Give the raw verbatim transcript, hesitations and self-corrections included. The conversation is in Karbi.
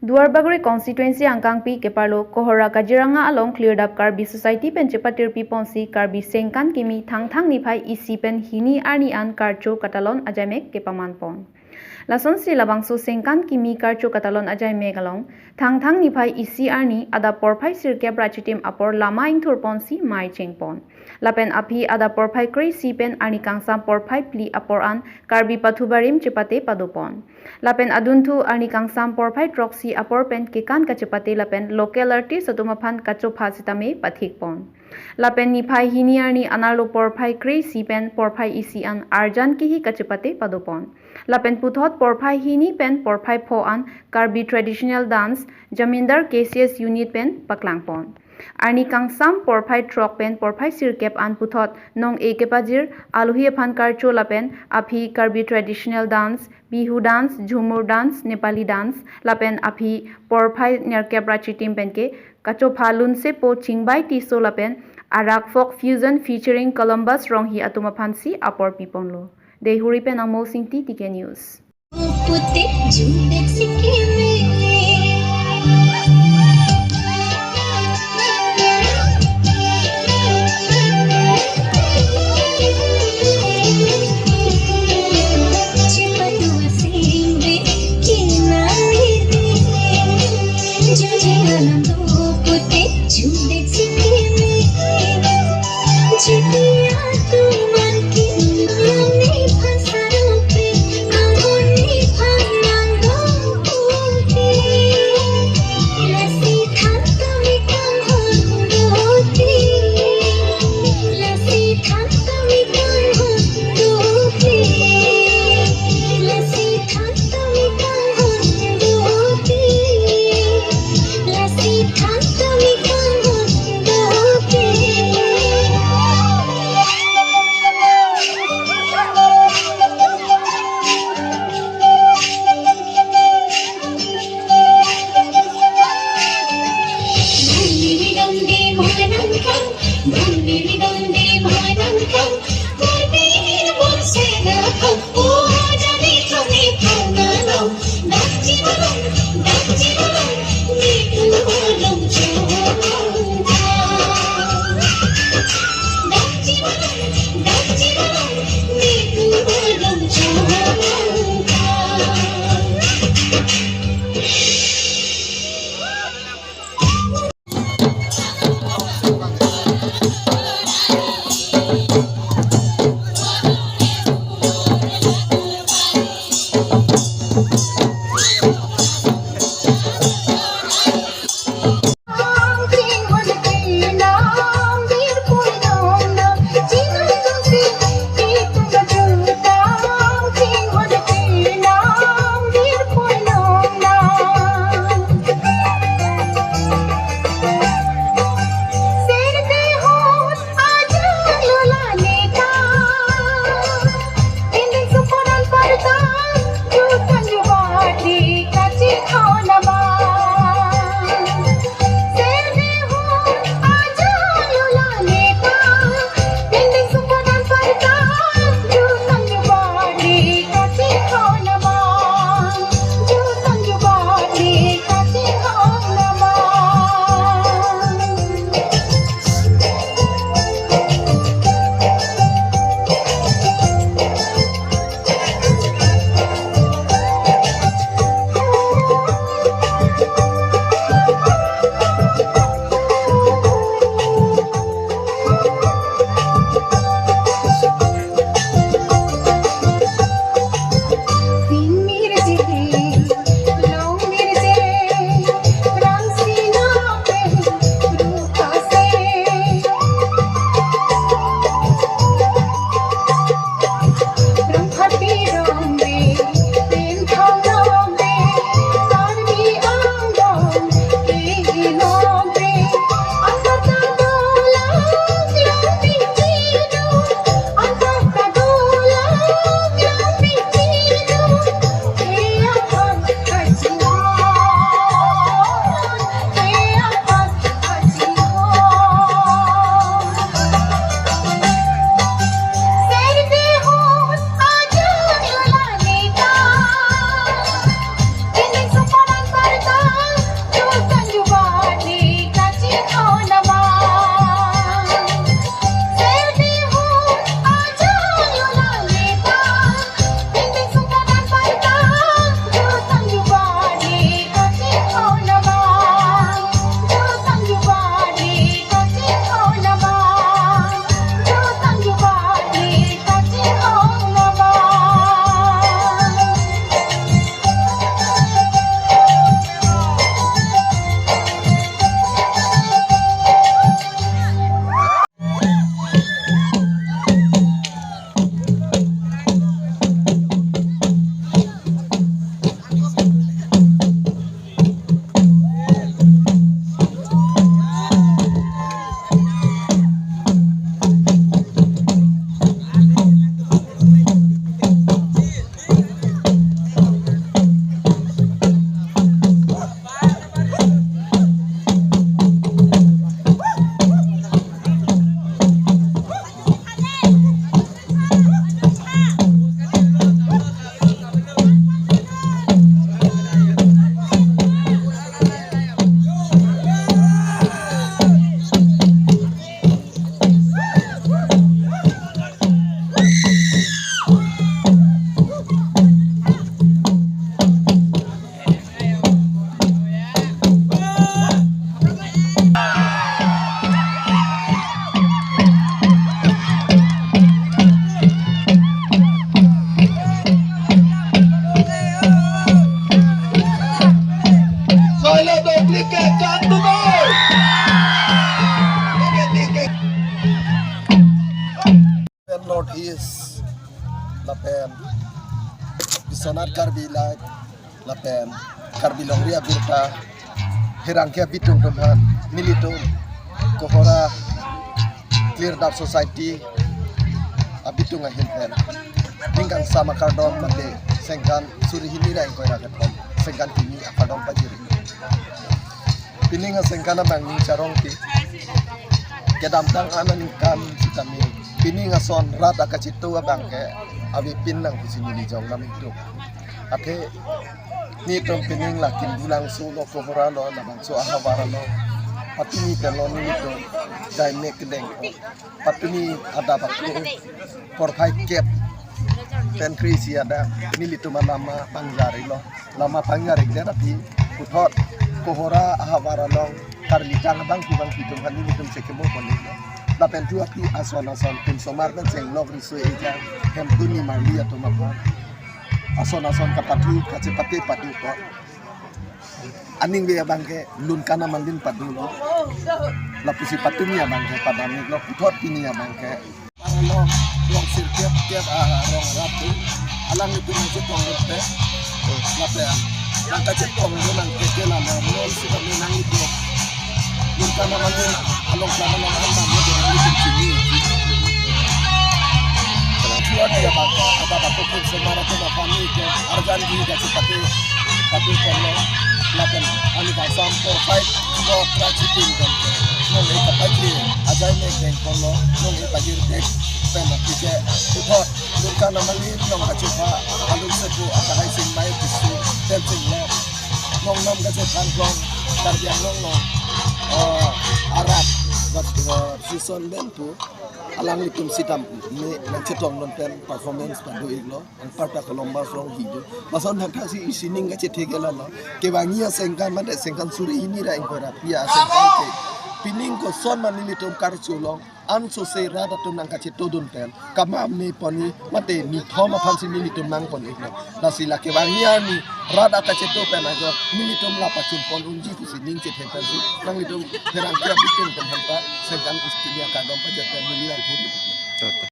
Duarbagori constituency angkangpi keparlo Kohora Kaziranga along Klirdap Karbi Society pen chepatirpi ponsi Karbi Sengkan Kimi Thangthang niphai isi pen hini arni an karcho katalon ajaimek kepaman pon. Lasonsi labangso Sengkan Kimi karcho katalon ajaimek along Thangthang niphai isi arni adap porphai sirkep ra chitim apor lama ingthur ponsi mei cheng pon. Lapen aphi adap porphai kre-isi pen arni kangsam porphai phli apor an Karbi pathu barim chepate pado pon. Lapen adunthu arni kangsam porphai throksi apor pen kekan kachepate lapen local artist atum aphan kachopha sitame pathik pon. Lapen niphai hini arni anerlo porphai kre-isi pen porphai isi an arjan kihi kachepate pado pon. Lapen puthot porphai hini pen porphai pho an Karbi traditional dance Jamindar K C S unit pen paklang pon. Arni kangsam porphai throk pen porphai sirkep an puthot nong-e kepajir, alohi aphan karcho lapen aphi Karbi traditional dance, Bihu dance, Jhumur dance, Nepali dance, lapen aphi porphai nerkep ra chitim penke kachopha Lunsepo Chingbai Tisso lapen arak folk fusion featuring Columbus Ronghi atum aphansi apor piponlo. Deihori pen Amo Singti, T K News. Putik jumdek sikimi. Chipatu asing be kinari. Jujur alam tu putik jumdek sikimi. Jiti atu man kinami phasar pe. Sonat Karbi Live lapen Karbi Longri Abirta, pherangke abitung atum aphan, nelitum Kohora Clear Dark Society abitung ahin pen ning kangsam akardom mate sengkan suri hini ra ingkoi ra kethom, sengkan kimi akardom pajir. Pining asengkan abang ning charong ti kedamtang aningkan sitame pining ason rat akachitu abang ke avepin nang pusi neli jong nam itu. Athe nelitum pining la Kimbulangso lo, Kohora lo, labangso ahavar lo, patumi pen lo nelitum jaimek kedeng ko. Patumi adap ako porphai kep pen kre-isi adap nelitum alama pangjari lo. Lama pangjari det aphi puthot Kohora ahavar along karlitang abangpi bangpi atum aphan nelitum chekemo ponlo. Lapen tu aphi ason ason tum somar pen chenglok riso eja hem tuni marli atum aphan ason ason kapathu kachepate padu ko. Aning ve abang ke Lunkan Amalin padu lo. Lapusi patumi abang ke padam lo, puthot pini abang ke. Arlo rong sirkep kep arong ratu. Alanglitum nangchetong lote. Lapen nangkachetong lo nangkeke la lo non si kami nanglitum. Lunkan Amalin along selama long andam lo nanglitum chini. Kemudian ya bang ke ada batu pun semara tu bapa ni ke arjan di kachepate patu kono. Lapen ani kangsam four five four track shooting kan. Nong e kapaji ajaimek deng kono, nong e pajir dek pen aphi ke puthot Lunkan Amalin nong kachepa alun sepu akahai sing mai pisu ten sing lo. Nong nam kachephan klong Karbi Anglong lo. Eh, arat bat, eh, season ben pu alanglitum sitame nangchetong non pen performance padu iklo. Anparta Columbus Ronghi do. Lason thangthang si isi ning kachethek ke lo. Kevangji asengkan mate sengkan suri hini ra ingkoi ra phli asengkan ke. Pining koson ma nelitum karchu long. Ansose rat atum nangkachetodun pen. Kama me pon-i mate nithom aphan si nelitum nangpon iklo. Lasi la kevangji arni rat akacheto pen ajo nelitum la pachun pon unji pusi ning chethe pen si. Nanglitum pherangke abitung pen hanta sengkan istinia kadom pajat pen neli lang puri.